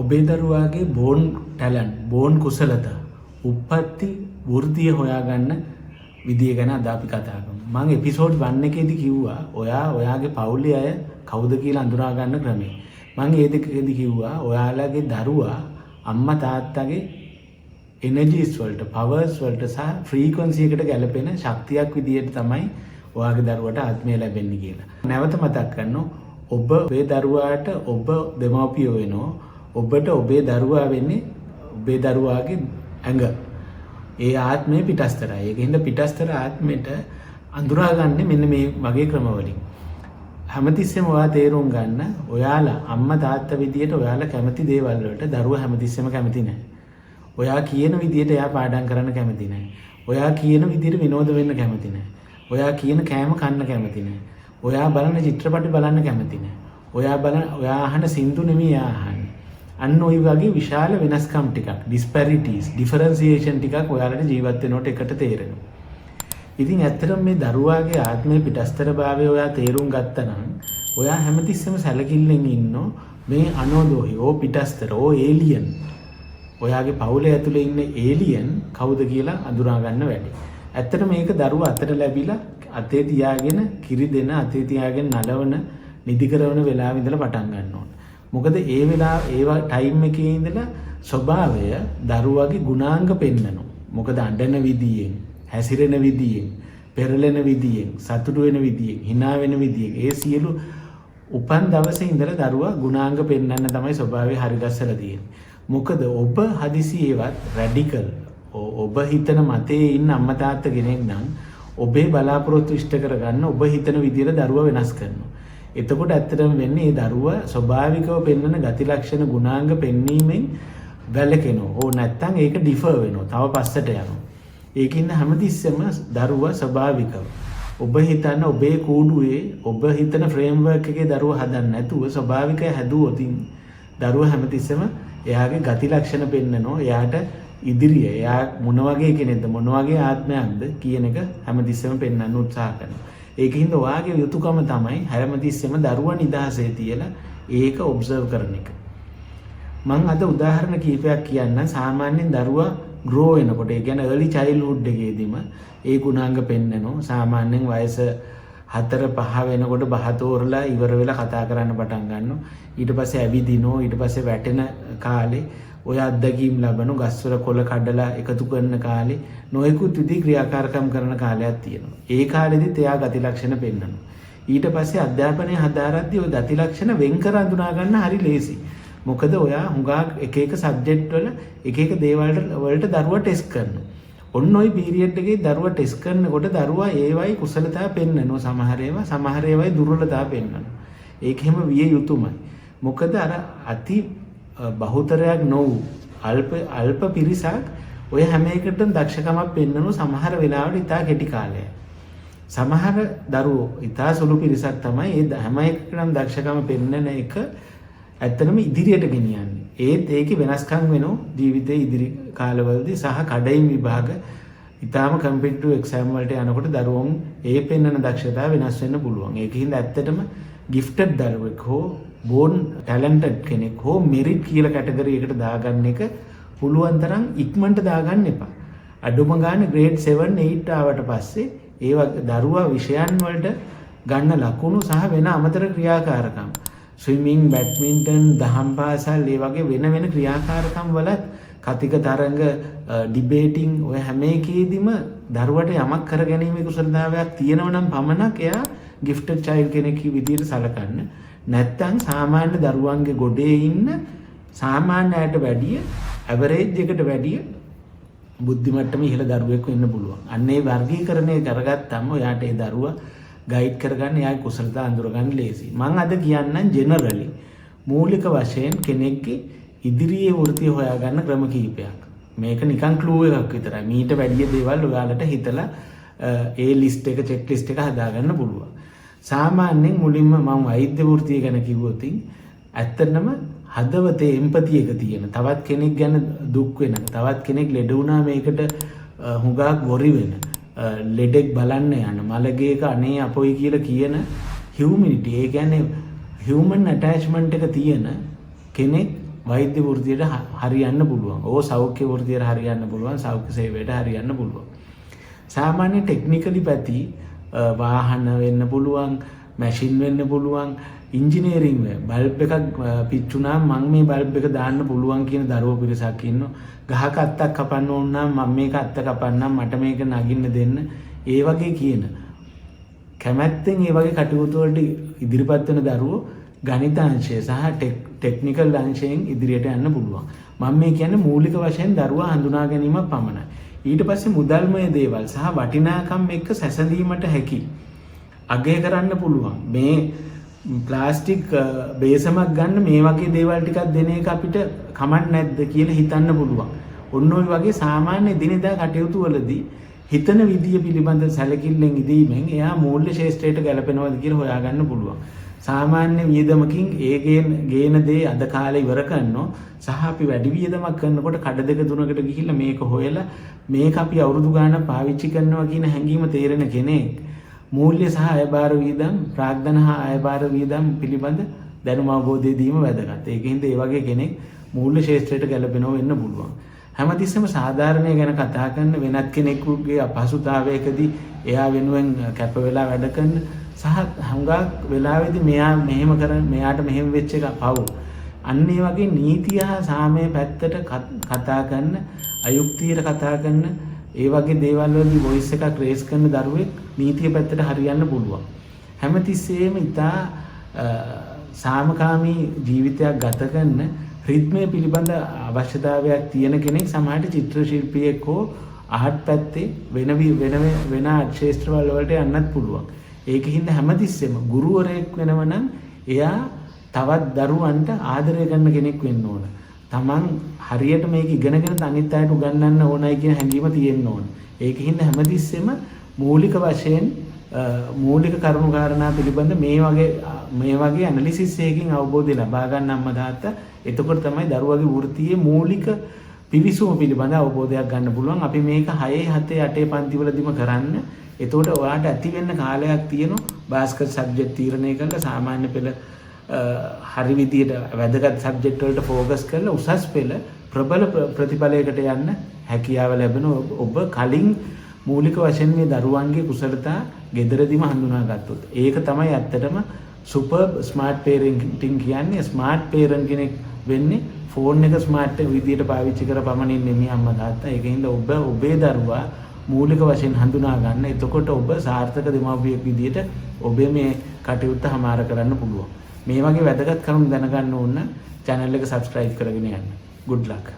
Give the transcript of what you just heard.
ඔබේ දරුවාගේ bone talent, bone කුසලතා, උප්පත්ති වෘත්තිය හොයාගන්න විදිය ගැන අද අපි කතා කරමු. මං එපිසෝඩ් 1 එකේදී කිව්වා ඔයා ඔයාගේ පවුලේ අය කවුද කියලා අඳුරා ගන්න ක්‍රමය. මං ඒ දෙකේදී කිව්වා ඔයාලගේ දරුවා අම්මා තාත්තගේ එනර්ජිස් වලට, පවර්ස් වලට සහ ෆ්‍රීකවන්සි එකට ගැලපෙන ශක්තියක් විදියට තමයි ඔයාගේ දරුවට ආත්මය ලැබෙන්නේ කියලා. නැවත මතක් කරනවා, ඔබ ඔබේ දරුවාට ඔබ දෙමව්පියෝ වෙනවා. ඔබට ඔබේ දරුවා වෙන්නේ ඔබේ දරුවාගේ ඇඟ. ඒ ආත්මය පිටස්තරයි. ඒක හින්දා පිටස්තර ආත්මෙට අඳුරාගන්නේ මෙන්න මේ වගේ ක්‍රමවලින්. හැමතිස්සෙම ඔයා තේරුම් ගන්න, ඔයාලා අම්මා තාත්තා විදියට ඔයාලා කැමති දේවල් වලට දරුවා හැමතිස්සෙම කැමති නැහැ. ඔයා කියන විදියට එයා පාඩම් කරන්න කැමති නැහැ. ඔයා කියන විදියට විනෝද වෙන්න කැමති නැහැ. ඔයා කියන කෑම කන්න කැමති නැහැ. ඔයා බලන චිත්‍රපටි බලන්න කැමති නැහැ. ඔයා බලන, ඔයා අහන සින්දු නෙමෙයි එයා අහන්නේ. අන්න ඔය වගේ විශාල වෙනස්කම් ටිකක්, ඩිස්පැරිටිස්, ඩිෆරන්සියේෂන් ටිකක් ඔයාලට ජීවත් වෙනකොට එකට තේරෙනවා. ඉතින් ඇත්තටම මේ දරුවාගේ ආත්මයේ පිටස්තර භාවය ඔයා තේරුම් ගත්තා නම් ඔයා හැමතිස්සෙම සැලකිල්ලෙන් ඉන්නෝ මේ අනෝදෝහි ඕ පිටස්තර ඕ ඒලියන්, ඔයාගේ පවුලේ ඇතුලේ ඉන්න ඒලියන් කවුද කියලා අඳුරා ගන්න වැඩි. ඇත්තට මේක දරුවා අතට ලැබිලා අතේ තියාගෙන කිරි දෙන, අතේ තියාගෙන නලවන, නිදි කරන වෙලාවෙ ඉඳලා පටන් ගන්න ඕන. මොකද ඒ වෙලාව ඒවා ටයිම් එකේ ඉඳලා ස්වභාවය දරුවාගේ ගුණාංග පෙන්නනවා. මොකද අඬන විදියෙන්, හැසිරෙන විදියෙන්, පෙරලෙන විදියෙන්, සතුටු වෙන විදියෙන්, හිනා වෙන විදියෙන්, ඒ සියලු උපන් දවසේ ඉඳලා දරුවා ගුණාංග පෙන්වන්න තමයි ස්වභාවය හරි ගස්සලා තියෙන්නේ. මොකද ඔබ හදිසියෙවත් රැඩිකල්, ඔබ හිතන මතයේ ඉන්න අම්මා තාත්තා කෙනෙක් නම් ඔබේ බලාපොරොත්තු ඉෂ්ට කරගන්න ඔබ හිතන විදියට දරුවා වෙනස් කරනවා. එතකොට ඇත්තටම වෙන්නේ ඒ දරුවා ස්වභාවිකව පෙන්වන ගති ලක්ෂණ ගුණාංග පෙන්වීමෙන් වැළකෙනවා. ඕ නැත්තම් ඒක ඩිෆර් වෙනවා. තව පස්සට යනවා. ඒකින්ද හැමතිස්සෙම දරුවා ස්වභාවිකව ඔබ හිතන ඔබේ කූඩුවේ, ඔබ හිතන ෆ්‍රේම්වර්ක් එකේ දරුවා හදන්න නැතුව ස්වභාවිකව හැදුවොත් දරුවා හැමතිස්සෙම එයාගේ ගති ලක්ෂණ පෙන්නනවා. එයාට ඉදිරිය එයා මොන වගේ කෙනෙක්ද, මොන වගේ ආත්මයක්ද කියන එක හැමතිස්සෙම පෙන්වන්න උත්සාහ කරනවා. ඒකින්ද ඔයාගේ යුතුයකම තමයි හැමතිස්සෙම දරුවා නිදහසේ තියලා ඒක ඔබ්සර්ව් කරන එක. මං අද උදාහරණ කීපයක් කියන්නම්. සාමාන්‍යයෙන් දරුවා ග්‍රෝ වෙනකොට, ඒ කියන්නේ අර්ලි චයිල්ඩ්හුඩ් එකේදීම ඒ ගුණාංග පෙන්නනවා. සාමාන්‍යයෙන් වයස 4 5 වෙනකොට බහ තෝරලා ඉවර වෙලා කතා කරන්න පටන් ගන්නවා. ඊට පස්සේ ඇවිදිනවා. ඊට පස්සේ වැටෙන කාලේ ඔය අත්දැකීම් ලබන, ගස්වල කොළ කඩලා එකතු කරන කාලේ, නොයෙකුත් විදිහේ ක්‍රියාකාරකම් කරන කාලයක් තියෙනවා. ඒ කාලෙදිත් එයා ගති ලක්ෂණ පෙන්නනවා. ඊට පස්සේ අධ්‍යාපනය හදාරද්දී ඔය ගති ලක්ෂණ වෙන් කර අඳුනා ගන්න හරි ලේසි. මොකද ඔයා හුඟක් එක එක සබ්ජෙක්ට් වල එක එක දේවල් වලට දරුවා ටෙස්ට් කරනවා. ඔන්න ඔය පීරියඩ් එකේ දරුවා ටෙස්ට් කරනකොට දරුවා ඒවයි කුසලතා පෙන්නනවා සමහර ඒවා, සමහර ඒවයි දුර්වලතා පෙන්නනවා. ඒක එහෙම විය යුතුමයි. මොකද අර අති බහුතරයක් නොවූ අල්ප අල්ප පිරිසක් ඔය හැම එකටම දක්ෂකමක් පෙන්නන සමහර වෙලාවට ඉතා කෙටි කාලයයි. සමහර දරුවෝ ඉතා සුළු පිරිසක් තමයි ඒ හැම එකකටම දක්ෂකම පෙන්නන එක ඇත්තටම ඉදිරියට ගෙනියන්නේ. ඒත් ඒකේ වෙනස්කම් වෙනවා ජීවිතයේ ඉදිරි කාලවලදී සහ කඩයිම් විභාග, ඉතාම කම්පිටිටිව් එක්සෑම් වලට යනකොට දරුවන් ඒ පෙන්නන දක්ෂතා වෙනස් වෙන්න පුළුවන්. ඒක හින්දා ඇත්තටම ගිෆ්ටඩ් දරුවෙක් හෝ බෝන් ටැලන්ටඩ් කෙනෙක් හෝ මෙරිට් කියලා කැටගරි එකට දාගන්න එක පුළුවන් තරම් ඉක්මනට දාගන්න එපා. අඩුම ගානේ ග්‍රේඩ් 7 8 ආවට පස්සේ ඒ වගේ දරුවා විෂයන් වලට ගන්න ලකුණු සහ වෙන අමතර ක්‍රියාකාරකම්, ස්විමින්, බැඩ්මින්ටන්, දහම් පාසල්, ඒ වගේ වෙන වෙන ක්‍රියාකාරකම් වලත්, කතික තරඟ, ඩිබේටිං, ඔය හැම එකේදීම දරුවට යමක් කරගැනීමේ කුසලතාවයක් තියෙනවා නම් පමණක් එයා ගිෆ්ටඩ් චයිල්ඩ් කෙනෙක් විදියට සලකන්න. නැත්තම් සාමාන්‍ය දරුවන්ගේ ගොඩේ ඉන්න සාමාන්‍ය අයට වැඩිය, ඇවරේජ් එකට වැඩිය බුද්ධි මට්ටම ඉහළ දරුවෙක් වෙන්න පුළුවන්. අන්න ඒ වර්ගීකරණය කරගත්තම ඔයාට ඒ දරුවා ගයිඩ් කරගන්න, එයාගේ කුසලතා අඳුරගන්න ලේසි. මං අද කියන්නම් ජෙනරලි මූලික වශයෙන් කෙනෙක්ගේ ඉදිරියේ වෘත්තිය හොයාගන්න ක්‍රම කීපයක්. මේක නිකන් ක්ලූ එකක් විතරයි. මීට වැඩිය දේවල් ඔයාලට හිතලා ඒ ලිස්ට් එක, චෙක් ලිස්ට් එක හදාගන්න පුළුවන්. සාමාන්‍යයෙන් මුලින්ම මම වෛද්‍ය වෘත්තිය ගැන කිව්වොත්, ඇත්තටම හදවතේ එම්පති එක තියෙන, තවත් කෙනෙක් ගැන දුක් වෙන, තවත් කෙනෙක් ලෙඩ වුණා මේකට හුඟක් වොරි වෙන, ලෙඩෙක් බලන්න යන, මළගියක අනේ අපොයි කියලා කියන හියුමැනිටි, ඒ කියන්නේ හියුමන් ඇටැච්මන්ට් එක තියෙන කෙනෙක් වෛද්‍ය වෘත්තියට හරියන්න පුළුවන්. ඕ සෞඛ්‍ය වෘත්තියට හරියන්න පුළුවන්, සෞඛ්‍ය සේවයට හරියන්න පුළුවන්. සාමාන්‍ය ටෙක්නිකලි පැති වාහන වෙන්න පුළුවන්, මැෂින් වෙන්න පුළුවන්, ඉංජිනේරින් බල්බ් එකක් පිච්චුනාම මං මේ බල්බ් එක දාන්න පුළුවන් කියන දරුවෝ පිරිසක් ඉන්නවා. ගහක අත්තක් කපන්න ඕන නම් මං මේක අත්ත කපන්නම්, මට මේක නගින්න දෙන්න. ඒ වගේ කියන කැමැත්තෙන් ඒ වගේ කටයුතු වලට ඉදිරිපත් වෙන දරුවෝ ගණිත අංශය සහ ටෙක්නිකල් අංශයෙන් ඉදිරියට යන්න පුළුවන්. මම මේ කියන්නේ මූලික වශයෙන් දරුවා හඳුනා ගැනීමක් පමණයි. ඊට පස්සේ මුදල්මය දේවල් සහ වටිනාකම් එක්ක සැසඳීමට හැකි, අගය කරන්න පුළුවන්. මේ ප්ලාස්ටික් බේසමක් ගන්න මේ වගේ දේවල් ටිකක් දෙන එක අපිට කමක් නැද්ද කියලා හිතන්න පුළුවන්. ඔන්න ඔය වගේ සාමාන්‍ය එදිනෙදා කටයුතු වලදී හිතන විදිය පිළිබඳ සැලකිල්ලෙන් ඉදීමෙන් එයා මූල්‍ය ක්ෂේත්‍රයට ගැලපෙනවද කියලා හොයාගන්න පුළුවන්. සාමාන්‍ය වියදමකින් ඒ ගේන දේ අද කාලේ ඉවර කරනවා සහ අපි වැඩි වියදමක් කරනකොට කඩ දෙක තුනකට ගිහිල්ලා මේක හොයලා මේක අපි අවුරුදු ගාණක් පාවිච්චි කරනවා කියන හැඟීම තේරෙන කෙනෙක් මූල්‍ය සහ අයභාර වියදම්, ප්‍රාග්ධන හා අයභාර වියදම් පිළිබඳ දැනුම අවබෝධය දීම වැදගත්. ඒක හින්දා ඒ වගේ කෙනෙක් මූල්‍ය ක්ෂේත්‍රයට ගැලපෙනව වෙන්න පුළුවන්. හැමතිස්සෙම සාධාරණය ගැන කතා කරන, වෙනත් කෙනෙකුගේ අපහසුතාවයකදී එයා වෙනුවෙන් කැප වෙලා වැඩ කරන සහ හුඟක් වෙලාවෙදි මෙයා මෙහෙම කරන, මෙයාට මෙහෙම වෙච්ච එක පව්. අන්න ඒ වගේ නීතිය හා සාමය පැත්තට කතා කරන, අයුක්තියට කතා කරන, ඒ වගේ දේවල් වලදී වොයිස් එකක් රේස් කරන දරුවෙක් නීතිය පැත්තට හරියන්න පුළුවන්. හැමතිස්සෙම ඉතා සාමකාමී ජීවිතයක් ගත කරන, රිද්මය පිළිබඳ අවශ්‍යතාවයක් තියෙන කෙනෙක් සමහරට චිත්‍ර ශිල්පියෙක් හෝ ආර්ට් පැත්තේ වෙන වෙන වෙන ආර්ට් ක්ෂේත්‍රවල වලට යන්නත් පුළුවන්. ඒක හින්දා හැමතිස්සෙම ගුරුවරයෙක් වෙනව නම් එයා තවත් දරුවන්ට ආදරය කරන කෙනෙක් වෙන්න ඕන. තමන් හරියට මේක ඉගෙනගෙන අනිත් අයට උගන්වන්න ඕනයි කියන හැඟීම තියෙන්න ඕන. ඒක හින්දා හැමතිස්සෙම මූලික වශයෙන් මූලික කරුණු කාරණා පිළිබඳ මේ වගේ ඇනලිසිස් එකකින් අවබෝධය ලබා ගන්න අම්මා තාත්තා. එතකොට තමයි දරුවගේ වෘත්තියේ මූලික පිවිසුම පිළිබඳ අවබෝධයක් ගන්න පුළුවන්. අපි මේක 6 7 8 පන්තිවලදීම කරන්න. එතකොට ඔයාට ඇති වෙන්න කාලයක් තියෙනවා බාස්කට් සබ්ජෙක්ට් තීරණය කරලා, සාමාන්‍ය පෙළ හරි විදියට වැදගත් සබ්ජෙක්ට් වලට ෆෝකස් කරලා උසස් පෙළ ප්‍රබල ප්‍රතිඵලයකට යන්න හැකියාව ලැබෙන ඔබ කලින් මූලික වශයෙන් මේ දරුවන්ගේ කුසලතා ගෙදරදිම හඳුනාගත්තොත්. ඒක තමයි ඇත්තටම සුපර් ස්මාර්ට් පේරන්ටිං කියන්නේ. ස්මාර්ට් පේරන්ට් කෙනෙක් වෙන්නේ ෆෝන් එක ස්මාර්ට් විදියට පාවිච්චි කර පමණින් නෙමෙයි අම්මා තාත්තා. ඒක හින්දා ඔබ ඔබේ දරුවා මූලික වශයෙන් හඳුනා ගන්න. එතකොට ඔබ සාර්ථක දෙමව්පියෙක් විදියට ඔබේ මේ කටයුත්ත හමාර කරන්න පුළුවන්. මේ වගේ වැදගත් කරුණු දැනගන්න ඕන නම් channel එක subscribe කරගෙන යන්න. Good luck.